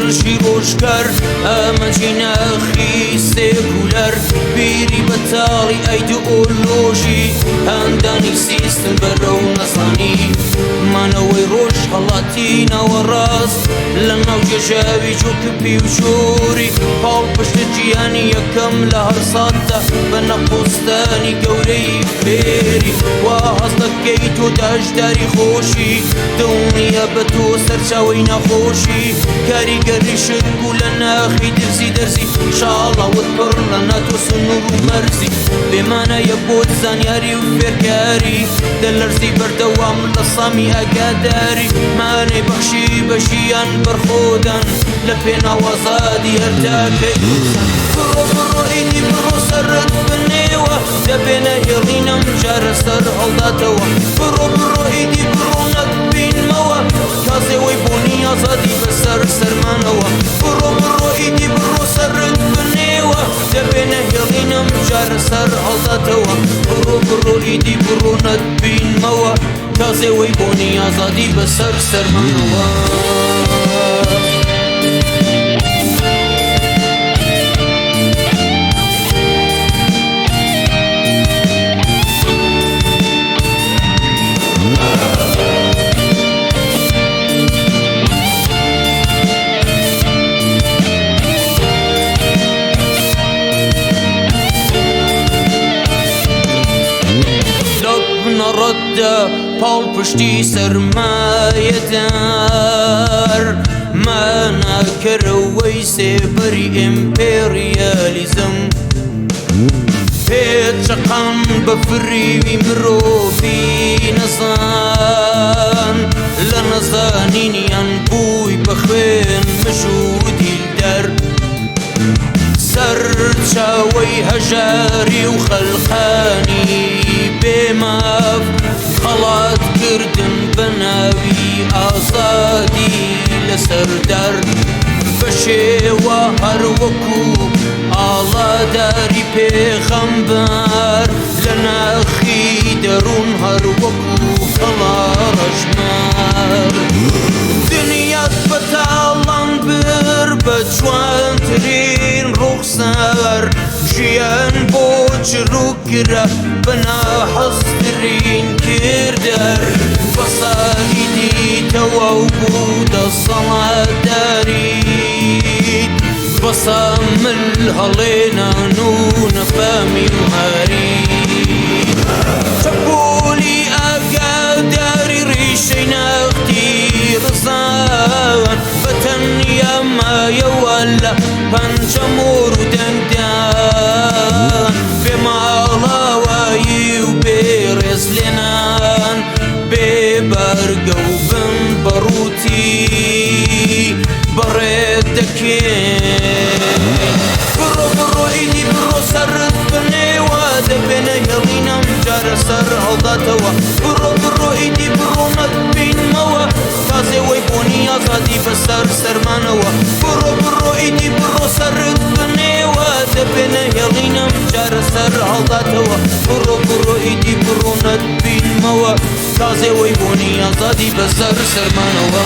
هێرشی ڕۆژکار، ئامانجی ناخی سێکولەر، بیری بەتاڵی ئایدۆلۆژی، هاندانی سیستم بەرەو نەزانی، مانەوەی ڕۆژهەڵاتی ناوەڕاست لە ناو گێژاوی جوکپی و جۆری، پاڵپشت جیهانی یەکەم لە هەر ساتدا بە نەقۆستانی گەورەی فێری، وا هەست دەکەی تۆ داشداری خۆشی، دڵنیە بە تۆ سەرچاوەی ناخۆشی، کاریگەریشت بوو لە ناخی درزی دەرزی، شاڵاوت پڕ لە ناتۆ سنوور و مەرزی، بێمانایە بۆت زانیاری و فێرکاری، دەلەرزی بەردەوام لە سامی ئاگاداری، مانای بەخشی بە ژیان بەرخۆدان لە پێناو ئازادی هەر تاکە ئینسان. بڕۆ بڕۆ ئیدی بڕۆ سەرت بنێوە، دەبێ نەهێڵینم جارە سەر هەڵداتەوە. بڕۆ بڕۆ ئیدی بڕۆ نەتبینمەوە، تازێوەی بۆنی ئازادی بەسەر سەرمانەوە. بڕۆ بڕۆ ئیدی بڕۆ سەرت بنێوە، دەبێ نەهێڵینم جارە سەر هەڵداتەوە. بڕۆ بڕۆ ئیدی بڕۆ نەتبینمەوە، تازێوەی بۆنی ئازادی بەسەر سەرمانەوە. لە بنەڕەتدا پاڵپشتی سەرمایەدار، ماناکەرەوەی سێبەری ئیمپێریالیزم، پێچەقان بە فریوی مرۆڤی نەزان، لە نەزانینیان بووی بە خوێن مژ و دیلدار، سەرچاوەی هەژاری و خەلقانی بێماف، خەڵات کردن بە ناوی ئازادی لەسەر دار، بە شێوە هەر وەکو ئاڵاداری پێغەمبەر، لە ناخی دەروون هەر وەکو کەڵا ڕەشمار. دنیات بە تاڵان بر بە جوانترین ڕوخسار، ژیان بۆ چروک کرا بە ناحەزترین کردار، بەساریدی تەواو بوو دەسەڵاتداریت، بەسا مل هەڵێنان و نەفامی و هاریت. شەپۆلی ئاگاداری ڕیشەی نەختی ڕزان، بە تەنیا مایەوە لە پەنجەمۆر و دەنگدان، بێ ماڵاوایی و بێ ڕێزلێنان، بێ بەرگە و بن بەڕووتی بەڕێت دەکەین. بڕۆ بڕۆ ئیدی بڕۆ سەرت بنێوە، دەبێ نەهێڵینم جارە سەر هەڵداتەوە. بڕۆ بڕۆ ئیدی بڕۆ نەتبینمەوە، تازێوەی بۆنی ئازادی بەسەر سەرمانەوە. بڕۆ بڕۆ ئیدی بڕۆ سەرت بنێوە، دەبێ نەهێڵینم جارە سەر هەڵداتەوە. بڕۆ بڕۆ ئیدی بڕۆ نەتبینمەوە، تازێوەی بۆنی ئازادی بەسەر سەرمانەوە.